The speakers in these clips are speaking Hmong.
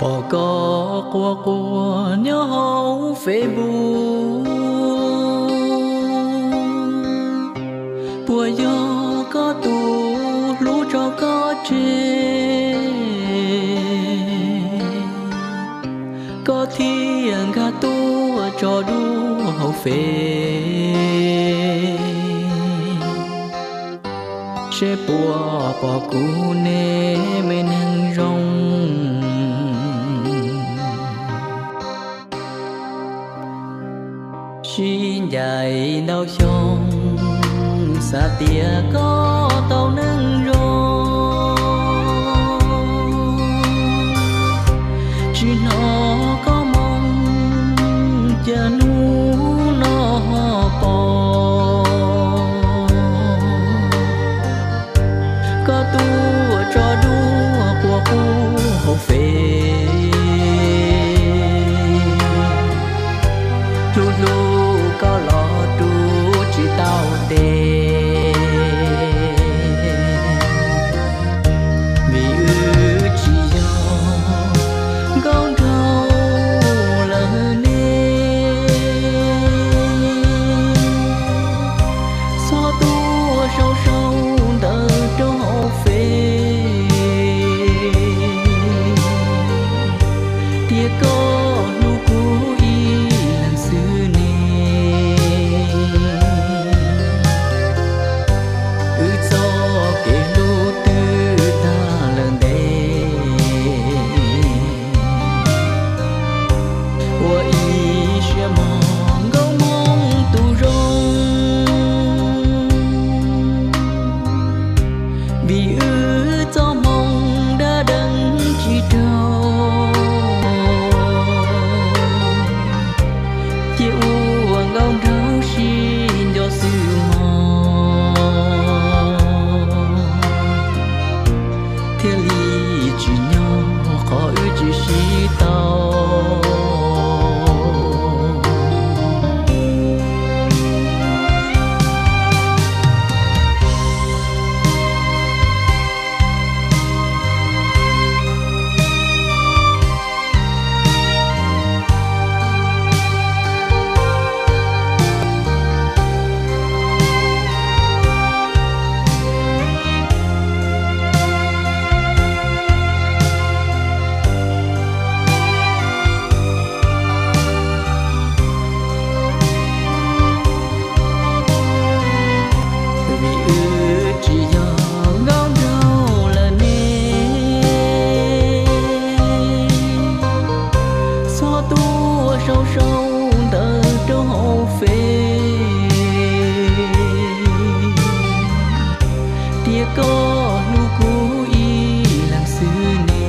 Pom koj quaj quaj nyob hauv Facebook, puas yog koj tus hlub tso koj tseg, koj thiaj nkag tuaj tso dua hauv Fev, seb puas pom kuv ne me neeg zoo. Sib ncaim ntau xyoo, xav tias koj tau neeg zoo, tsis hnov koj moo, cas hnub no ho pom koj tuaj tso dua quaj qub hauv Fev. Hlub hlub koj los rub tsis tau tes, vim wb tsis yog nkauj nraug lawm ne. Txhob tuaj sau sau ntawv rau hauv Fev, tias koj hlub kuv ib leeg xwb ne. Wb txoj kev hlub twb tag lawm ntev, ua ib siab mog nkauj Hmoob tus zoo, vim wb txoj hmoo dab deev tsis raug, cia ua nkauj nraug sib nco xwb mog, thiaj li tsim nyog qhov wb tsis sib tau. Vim wb tsis yog nkauj nraug lawm ne, txhob tuaj sau sau ntawv rau hauv Fev, tias koj hlub kuv ib leeg xwb ne.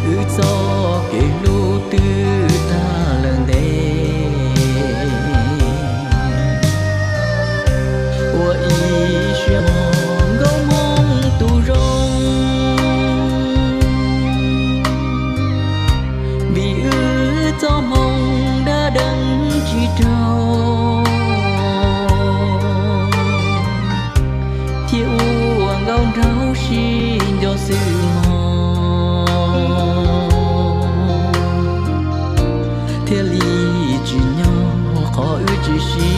Wb txoj kev hlub twb tag lawm ntev, ua ib siab mog nkauj Hmoob tus zoo, vim wb txoj hmoo dab deev tsis raug, cia ua nkauj nraug sib nco xwb mog, thiaj li tsim nyog qhov wb tsis sib